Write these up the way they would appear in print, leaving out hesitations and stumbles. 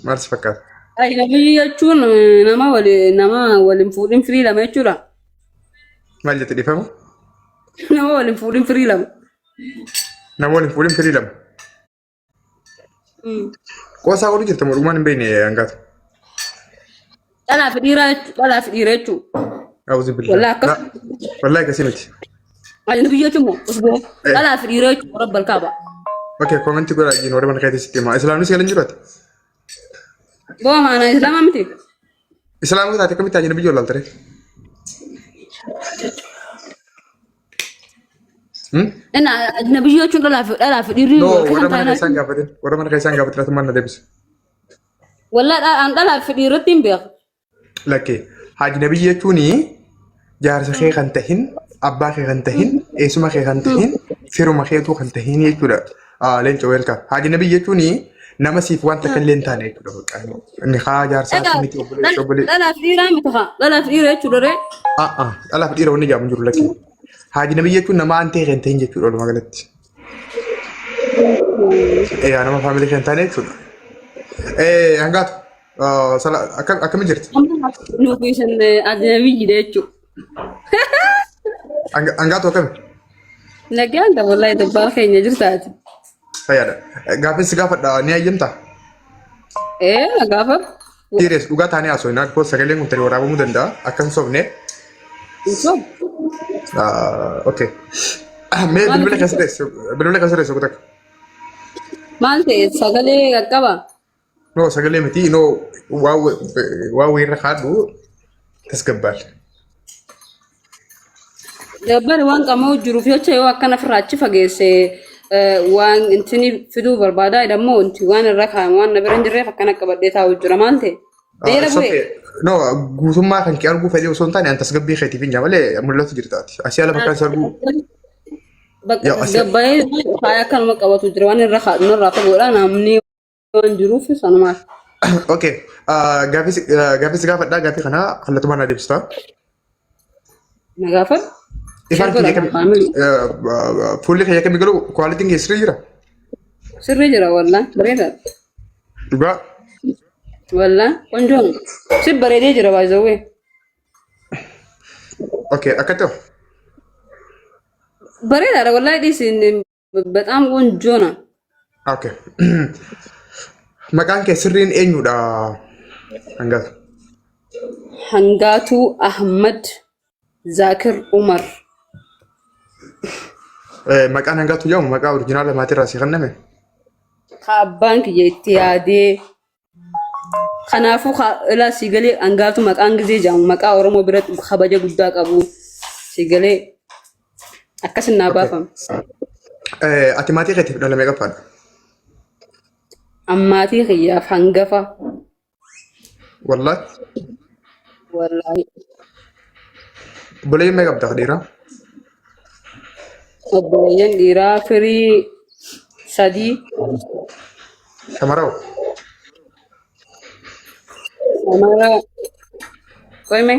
Maal si fakkaata? Ajnabiyyi jechuun nama wali nama waliin fuudhin firii lama jechuudha. Maal jette dhiifama? Nama waliin fuudhin firii lama. Nama waliin fuudhin firii lama. Qoosaa godhu jirta moo dhugumaan hin beekne hangaatu? Dhalaa fi dhiiraa dhalaa fi dhiira jechuudha. Auzu billah. Wallaahi akkas. Wallaahi akkasii miti. Ajnabiyyi jechuun moo osoo dhalaa fi dhiira jechuudha rabbal kaaba. Okay, comment godhaa jiin warra mana keetii sitti himaa. Islaamni si galan jiru ati? Boo maana islaamaa miti. Islaamni taate akkamitti ajnabiyyi wallaalta ree? Ina ajnabiyyi jechuun dhalaa fi dhiirri No, wal keessa warra mana taanaa. keessaan gaafatin. Warra mana keessaan gaafatin atumaan na deebisa. Wallaahi an dhalaa fi dhiirratti hin beeku. Lakkee ajnabiyyi jechuun jaarsa kee kan tahin, abbaa kee kan tahin, eessuma kee kan tahin, firuma keetuu kan tahin jechuudha. Leenca welcome. Ajnabiyyi jechuun nama siif waan takka illee hin taane jechuudha. Bakka inni haa jaarsaa Egaa miti obboleessa obboleessa. dhalaa fi dhiiraa miti haa dhalaa fi dhiira jechuudha ree. Dhalaaf dhiira wanni jedhamu hin jiru lakkee. Ajnabiyyi jechuun nama aantee kee hin tahin jechuudha walumaa galatti. Yaa nama faamilii kee hin taane jechuudha. Hangaatu akkami jirti? Nuuf isin ajnabiyyi jechuudha. Hangaatu akkami? Nagaan ta'u wallaahi dabbaa keenya jirtaati. Fayyaadha. Gaaffii si gaafadha ni hayyamtaa? Ee na gaafa. Serious dhugaa taanee haasofna. Because sagaleen kun tarii waraabamuu danda'a. Akka hin sobne. Osoo. Okay. Mee bilbila keessa teessu. Bilbila keessa teessu takka. Maal ta'e sagalee qaqqaba. No sagalee miti. No waa wayirra kaadhu tasgabbaal. Gabbari waan qamoo jiruuf jecha yoo akkana ofirraa achi fageesse waan intini fiduu barbaadaa jedhamoo wanti waan irra kaa'ame waan na bira hin jirreef akkana qabadhee taa'u jira maal ta'e. Beela It's bu'e. okay. No guutummaa kan kee arguu fedhii osoo hin taane an tasgabbii keetiif hin jaa malee mul'atu jirtaati. Asii ala bakka isa arguu. Bakka Yaa, asii- tasgabbaa'ee faaya akkanuma qabatu jira waan irra kaa'u narraa fagoodha namni waan jiruuf sanumaaf. Okay. Gaaffii si gaafadhaa gaaffii kana kallattumaan na deebista. Na gaafadhu. Ifaan Share kiyya godha kami faamilii. fuulli kiyya kami garuu kwaalitiin kee sirrii jira. Sirrii jira wallah bareeda. Dhugaa. Wallah qonjoon si bareedee jira baay'ee. Okay akka ta'u. Bareedaadha wallahi dhiisi በጣም ቆንጆ ነው። Okay. Maqaan kee sirriin eenyudha? Hangaatu. Hangaatuu Ahmad Zaakir Umar. Maqaan hangaatu jedhamu maqaa orijinaala maatii irraa si kenname? Ka abbaan kiyya itti yaadee kanaafuu ilaa sii galee hangaatu maqaan gizee jedhamu maqaa Oromoo biratti kabaja guddaa qabu sii galee akkas naa baafame. Ati maatii keetiif dhala meeqaffaadha? Ammaatii kiyyaaf hangafa. Wallaahi. Wallaahi. Obboleeyyan meeqa qabda dhiiraa? Obboleeyyan dhiiraa firii sadii. Shamara hoo? Shamara qoyme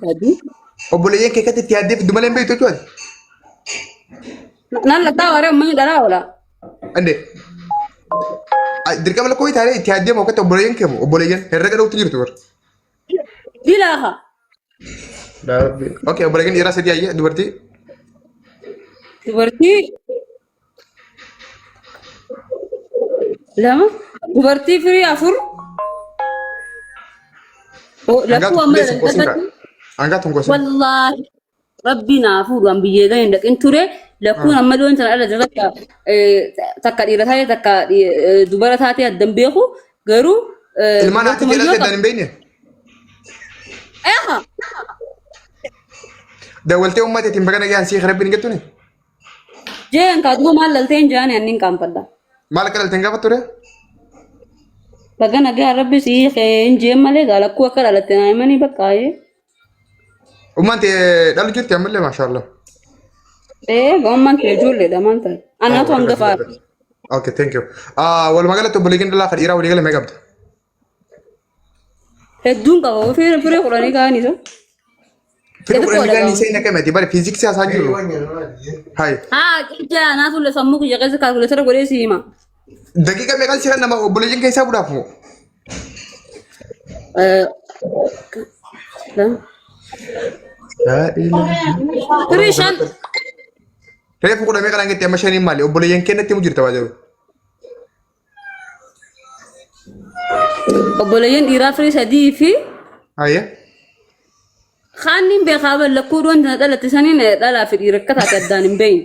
sadii. Obboleeyyan kee akkatti itti yaaddee fiddu malee hin beektu jechuudha. Naan lakkaa waree uummanni dhalaa oola. Ande. Dirqama lakkoo taanee itti yaaddee moo akkatti obboleeyyan kee moo obboleeyyan herrega dhowutti jirtu bara. Dilaaha. Okay, obboleeyyan dhiiraa sadii ayyee dubartii. Dubartii lama. Dubartii firii afur. Lakkuu amma Hangaatu hin qosin kaa. Hangaatu hin qosin. Wallaahi rabbi naa fuudhu an biyyee gahee hin dhaqin ture lakkuun amma loon sana dhala takka takka dhiira taate takka dubara taate addan beeku garuu Ilmaan haati lakkuma kee yoo dhalte addaan hin beekne. Eeha Dawwaltee uummata ittiin baga nagaan sii rabbiin hin gettuni. Jeen kaa duba maal laltee hin jaani annin qaanfadha. Maal akka dhalte hin gaafattu ree? Baga nagaa rabbi sii hin jeen malee gaa lakkuu akka dhalatte naa himanii bakka ayee. Ummaan tee dhalu jirti ammallee maashaallah. Ee gaummaan kee ijoolleedha maal ta'e. Anaatu hangafaa. Okay, thank you. Walumaa galatti obboleeyyan dhalaa kan dhiiraa walii gala meeqa qabda? Hedduun qaba. Firii firii kudhanii ka'anii isa. Firii Gadi kudhanii qoodha kan qaba. isheen akka miti bari fiiziksii haasaa jiru. Hai. Haa ija anaatu illee sammuu kiyya keessa kaalkuleetara godhee si hima. Daqiiqa meeqan si kan nama obboleeyyan keessaa budhaaf moo? Firii shan. Reefu kudha meeqa naan jette amma shaniin maali? Obboleeyyan kennatti mu jirta baajaaru. Obboleeyyan dhiiraa firii sadii fi Hayyee. Kaanniin beekaa ban lakkuu doon tana dhalatte saniin dhalaa fi dhiira akka taate addaan hin beeyne.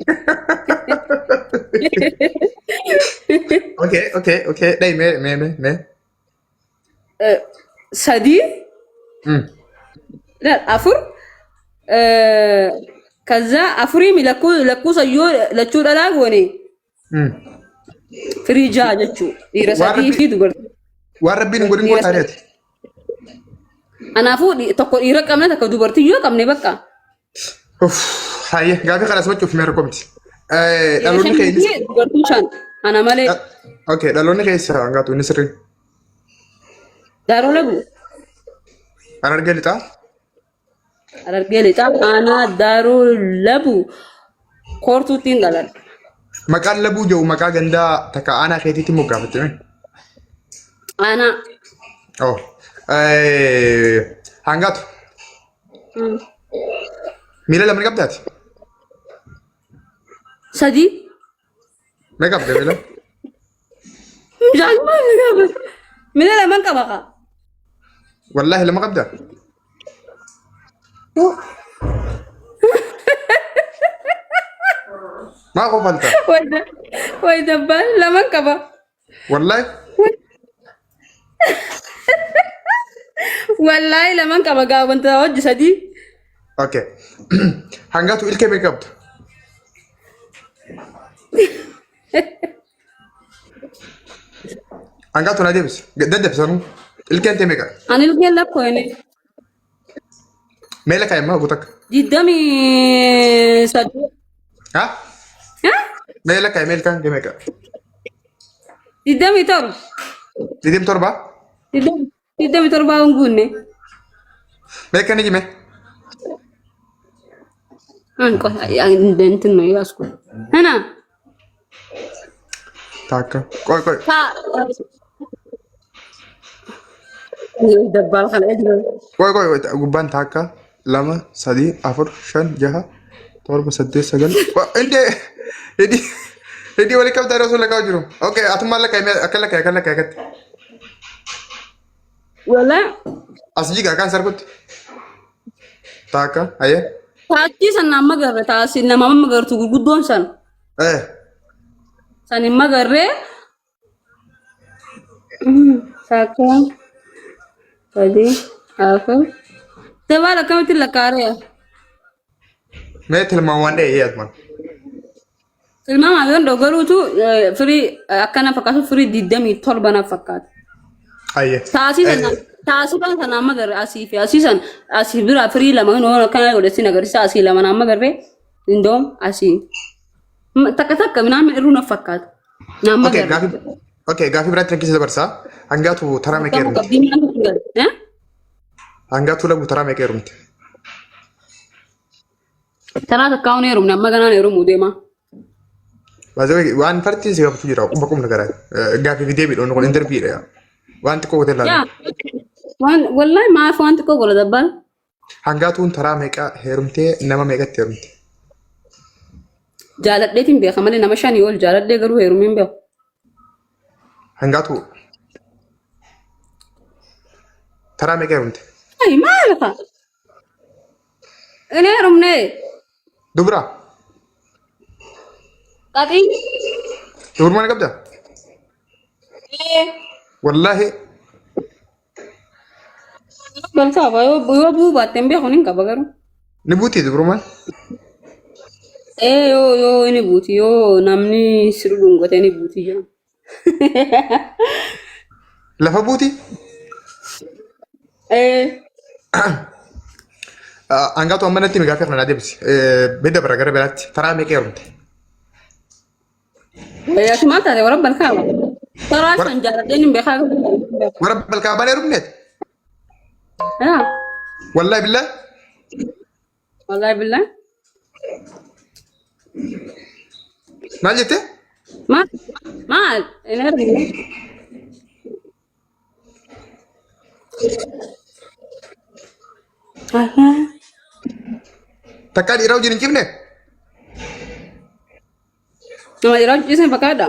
Okay, okay, okay. Dhayi mee mee mee mee. Sadii, afur, kaza afurii mi lakkuu lakkuu sayyoo lachuu dhalaa goone firii ja'a jechuu dhiira Waan sadii fi rabbi dubartii waan rabbiin hin godhin dhiira gootaa sadii. reeti. Kanaafuu tokko dhiira qabne takka dubartii yoo qabne bakka. Uff, hayyee gaafii kana simachuuf mee rakkoomti. Dhiira Dhaloonni shan kee fi dubartii shan ana malee. Okay, dhaloonni kee eessa hangaatu inni sirrii? Daaroo labu. Harargee lixaa? Harargee lixaa aanaa Daaroo Labu koortuuttiin dhaladhe. Maqaan labuu jedhu maqaa gandaa takka aanaa keetiitti moggaafatte mee? Aanaa. Oh. Hangaatu. Miila lama ni qabdaati? Sadii. Mee qabda miila? Mucaan maal na gaafate? Miila lamaan qaba kaa. Wallaahi lama qabda? Maa kofalta? Wayi dabbaan lamaan qaba. Wallaahi. Wallaahi lamaan qaba gaa wanta hojii sadii. Okay. Hangatu ilkee meeqa qabda? Hangatu na deebisi. Daddabsanu. Ilkeen tee meeqa? Ani ilkeen lakkoo inni. Mee lakkaa'e immoo guutakka. 28. Ha? Mee lakkaa'e mee ilkaan kee meeqa? 27. 27? 27 hin guunne. Mee akka ni jime? An qofa እንትን ነው ያዝኩት እና Taakka. Qoy qoy. ደባል kana ejra Qoy qoy gubbaan taakka lama sadii afur shan jaha torba saddeet sagal. Indee hidhii hidhii walii qabdaa osoo lakkaa'u jiru. Okay atummaan lakkaa'e akka lakkaa'e akka lakkaa'e akkatti. Wala As jigaa kaan sarkutti. Taakka ayyee. taachii san nama garre taasi nama amma gartu gurguddoon san Eh san hin magarree takka sadii afur dabaal akkamitti lakkaa'ee Mee tilmaam waan dha'e atumaan. Tilmaama yoon doggoruutu firii akkana fakkaatu firii 27 na fakkaata. Ayyee. Taasii sana taasii kan sana amma garee asii fi asii san asii bira firii lama kan akkana godhe sin agarsiisa asii lama amma garee indoom asii takka takka minaan irruu na fakkaata. Nama Okay garee. gaafii okay gaafii biraatti rakkisa dabarsaa. Hangaatu taraa meeqa Qabu heerumte? qabdii minaan kun gale. Hangaatu lagu taraa meeqa heerumte? Taraa takkaa hin heerumne amma ganaan heerumuu deema. Baazawee waan fartiin si gaafatu jira qubba qubna garaa. Gaafii fi deebiidha kun interviidha. Waan xiqqoo gootee Yaa ilaalu. waan wallahi maaf waan xiqqoo godha dabbal. Hangaatuun taraa meeqa heerumtee nama meeqatti heerumte? Jaaladheetiin beeka malee nama shanii ol jaaladhee garuu heerumee hin beeku. Hangaatu taraa meeqa heerumte? Ay maal fa'a? Inni heerumnee Dubra qaxii. dubrummaa ni qabdaa? Wallaahi Balfaa yoo yoo bu'uu baatte hin beeku ni qaba garuu. ni buutii dubrummaan? Ee yoo yoo inni buuti yoo namni si dhudhungate ni buuti jedhama. Lafa buutii? Ee Hangaatu amma natti himi gaaffii kana naa deebisi. Bedda bara gara biraatti taraa meeqa heerumte? ati maal taate warra balkaa taraa shan jaaladheen hin beekaa garuu. Warra balkaa balee heerumneet? Yaa Wallaahi billaahi. wallaahi billaahi. Maal jettee? Maal? Maal? Hin argine. Takkaa dhiira wajjin hin ciifne? Nama dhiiraa wajjin ciisan fakkaata.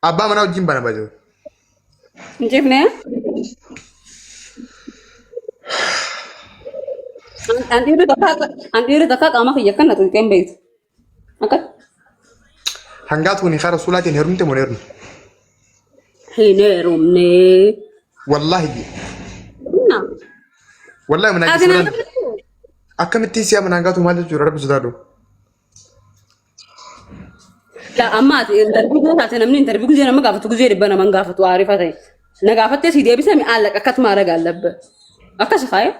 Abbaa manaa wajjin bana baay'ee. Hin ciifne? An dhiirri takkaa an dhiirri takkaa qaama kiyya akkana tuqxee hin beektu. Akka Hangaa tuuni karaa rasuulaatiin heerumte moo hin heerumne? hin heerumne. Wallaahi. Na. Wallaahi manaa Ati keessa na akkamittiin si'a manaa hangaatu maal jechuudha rabbi sodaadhu. La amma ati intarviyu guzee taate namni intarviyu guzee nama gaafatu guzee dhibba nama hin gaafatu aarifa ta'e. Na gaafattee si deebisee mi allaqa akkasuma araga allabba. Akkas kaaye.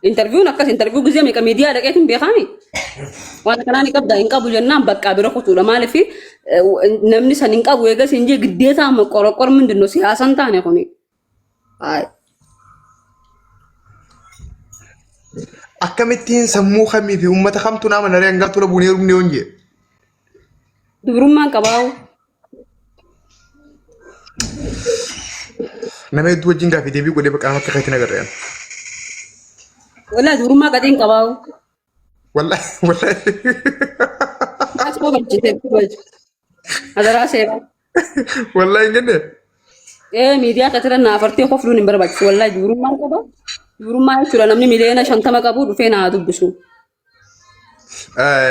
Intarviyuun akkas intarviyuu guzee meeqa miidiyaa dhaqeetiin beekaami. Waan akkanaa ni qabda hin qabu jennaan bakka bira kutuudha maaliif namni san hin qabu eegas hin jee giddeetaa amma qoroqor mindinno siyaasan taane kuni. Hayi. Akkamittiin sammuu kamii fi uummata kamtu nama naree hangaatu labuun heerumne yoon jee. Dubrummaan qabaa'u. Nama hedduu wajjin gaaffii deebii godhee bakka namatti keetti nagarreen. Walaa dubrummaa qaxiin qabaa'u. Wallahi wallahi. Maas koo barchise barchise. Adaraa seeraa. Wallahi hin jenne. Ee miidiyaa keessatti na afartee kofluun hin barbaachisu. Wallahi dubrummaan qaba. Dubrummaa jechuudha namni miliyoona 50 qabu dhufee na haa dubbisu.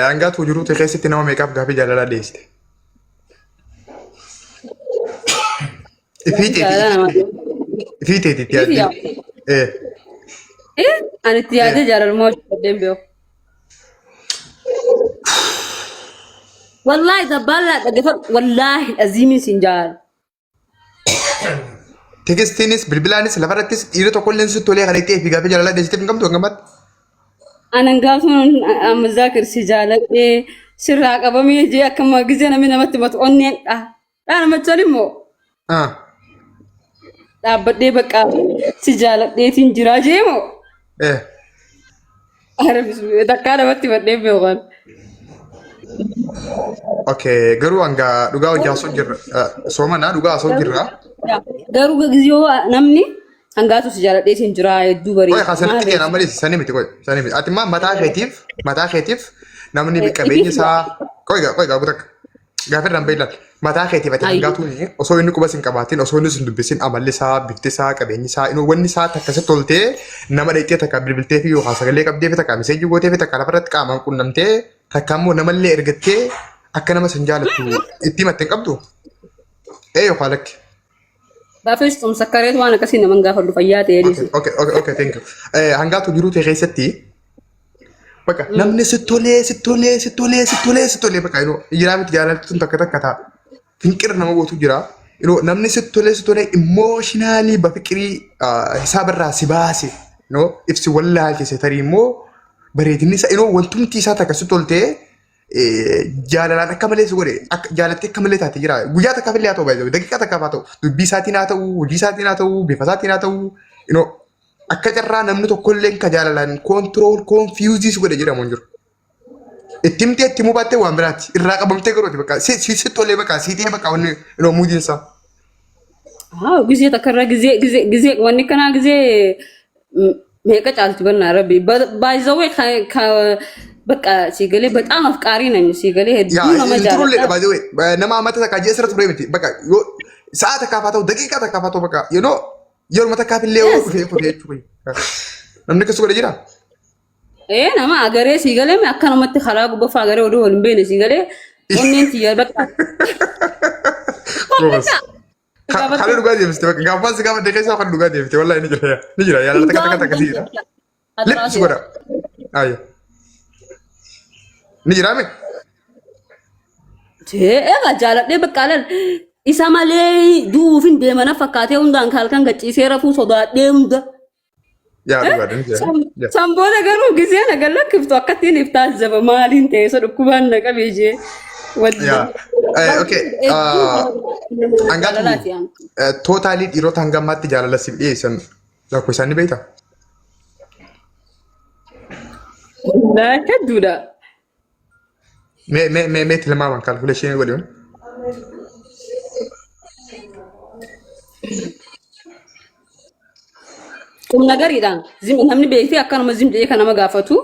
Hangaatu jiruu ta'e keessatti nama meeqaaf gaaffii jaalalaa dhiyeessite? Ifii Jaalala namaa. teeti ifii teeti itti Ifii yaaddee. Ee Ee ani itti yaadee jaalalummaa hojjedhee hin beeku. Wallaahi dabbaallaa dhaggeeffadhu. Wallaahi aziimiin siin jaalala. Tekistiinis bilbilaanis lafarrattis dhiira tokkolleen sitti tolee kan itti fi gaaffii jaalalaa dhiyeessiteef hin qabdu hangamaatti. Anan gaafsuun amma zaakir si jaaladhee sirraa qabamee jee akkuma gizee namni namatti matu onneen dha. Dhaa namatti toli immoo Ah. dhaabbadhee bakka si jaaladheetiin jiraa jee moo. Eh. Ara bismillah takkaa namatti madhee beekan. Okay, garuu hanga dhugaa hojii haasoo jirra. Soomanaa dhugaa haasoo jirra. Garuu yoo namni hangaatu si jaaladheetiin jiraa hedduu Qoy bareeda. haasanitti kenna malee sanii miti qoy sanii miti. Ati immoo mataa keetiif namni qabeenya isaa qoy gaa qoy gaa gutakka. Gaafa irraan beeylal mataa keetiif ati Ayyo. hangaatuun osoo inni qubas hin qabaatin osoo inni sin dubbisin amalli isaa bifti isaa qabeenyi isaa inni wanni isaa takka sitti toltee nama dhaqxee takka bilbiltee fi yookaan sagalee qabdee fi takka miseejii gootee fi takka lafarratti qaamaan qunnamtee takka immoo namallee ergattee akka nama sin jaalattu itti himatte hin qabdu. Ee yookaan lakki. Gaafis xumsakkareet waan akkasii naman gaafadhu fayyaa ta'ee dhiisu. Okay, thank you. Hangaatu jiruu ta'e keessatti bakka namni si tolee, si tolee, si tolee, si tolee, si tolee bakka yeroo jiraa miti jaalalli tun takka takka ta'a. Finqira nama gootu jira. Yeroo namni si tolee, si tolee emotionally bafiqirii hisaabarraa si baase no ibsi wallaalchise tarii immoo bareedinni isaa yeroo wantumti isaa takka si toltee jaalalaan akka malee si godhe akka jaalattee akka malee taate jira. Guyyaa takkaaf illee haa ta'u baay'ee daqiiqaa takkaaf haa ta'u dubbii isaatiin haa ta'u hojii isaatiin haa ta'u bifa isaatiin haa ta'u you akka carraa namni tokkollee ka jaalalaan control confuse si godhe jedhamu hin jiru. Itti himtee itti himuu baattee waan biraati. Irraa qabamtee garooti bakka si si si tolee bakka si ta'ee bakka wanni you muudiin isaa. Haa gizee takka irra gizee gizee gizee wanni kanaa gizee meeqa caalti bannaa rabbi baay'izawee bakka siigalee በጣም አፍቃሪ ነኝ siigalee hedduu Yaa nama hin turullee jaaladha. baay'ee nama amata takka ji'a sirra ture miti bakka yoo sa'a takkaaf haa ta'u daqiiqaa takkaaf haa ta'u bakka yeroo yeruma takkaaf illee yoo dhufee kutee jechuudha. Namni akkas godhe jira. Ee nama agaree siigalee akkanumatti karaa gubbaa agaree oduu wal hin beekne siigalee onneen tiyya bakka. Goobas. Kana dhugaa deebiste bakka gaaffaan si gaafadhe keessaa kan dhugaa deebiste wallahi ni jira ni jira yaalala takka takka takka si jira. Lips godha. Ayyo. Ni jira mi? Egaa jaaladhee bakka alal isa malee du'uuf hin deemana fakkaatee hundaan halkan gachiisee rafuu sodaadhee hunda. Yaa dhugaadha ni jira. Yaa. San booda garuu gisee na gallakkiftu akkattiin iftaazaba maaliin ta'e isa dhukkubaan na qabee jee. Yaa. Okay. Hangaatu totally dhiirota hanga ammaatti jaalala siif dhiyeessan lakkoofsa isaanii beektaa? Hedduudha. Mee mee mee mee tilmaaman calculation godhi. Qumna gariidhaan namni beektee akkanuma zim jedhee kan nama gaafatu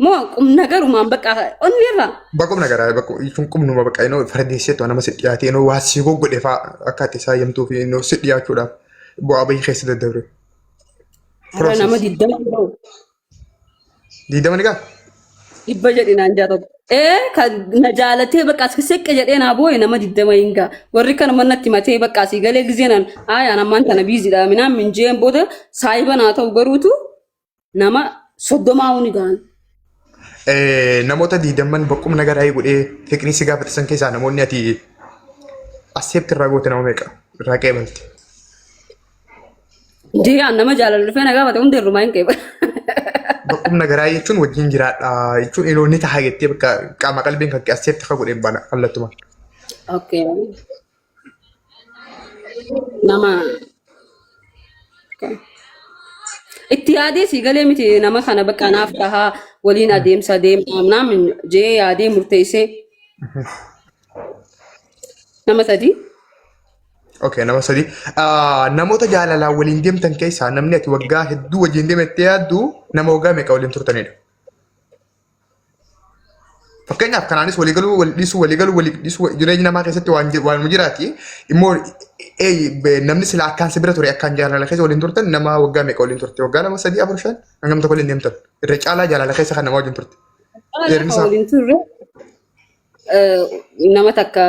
moo qumna garumaan bakka onni irraa. Baqqumna garaa bakka jechuun qubnuma bakka inoo fardeesseetu nama si dhiyaatee inoo waa si goggodhe fa'aa akka ati isaa yamtuu fi inoo si dhiyaachuudhaaf bu'aa bahii keessa daddabre. Har'a nama Process. 20 ta'u. 20 ni gaa? 100 jedhi naan jaatatu. Ee kan na jaalatee bakka as seqqe jedhee naa boo'e nama 20 hin ga'a. Warri kana manatti matee bakka asii galee gizee naan aayaan ammaan tana biiziidha minaan minjeen booda saayiba naa ta'u garuutu nama 30 ni ga'an. Namoota diidamman baqqumna garaa godhee fiqrii si gaafate san keessaa namoonni ati accept irraa goote nama meeqa irraa qeebalte? Jee nama jaalala dhufee na gaafate hundi irrumaa hin qeeba. Baqqumna garaa jechuun wajjin jiraadha jechuun inoo ni taha jettee bakka qaama qalbiin kan accept ka godheen bana kallattuma. Okay. Nama itti yaadee sii galee miti nama kana bakka naaf tahaa waliin adeemsa deemna naam jee yaadee murteessee nama sadii. Okay, nama sadii. Namoota jaalalaan waliin deemtan keessaa namni ati waggaa hedduu wajjin deemattee yaaddu nama waggaa meeqa waliin turtanidha? Fakkeenyaaf kanaanis walii galuu walii dhiisuu walii galuu walii dhiisuu jireenya namaa keessatti waan waanuma jiraati. Immoo namni sila akkaan si bira ture akkaan jaalala keessa waliin turtan nama waggaa meeqa waliin turte? Waggaa 2 3 4 5 hangam tokko waliin deemtan? Irra caalaa jaalala keessa kan nama wajjin turte. Dheerinni isaa Waliin turre nama takka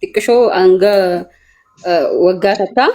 xiqqishoo hanga waggaa takka.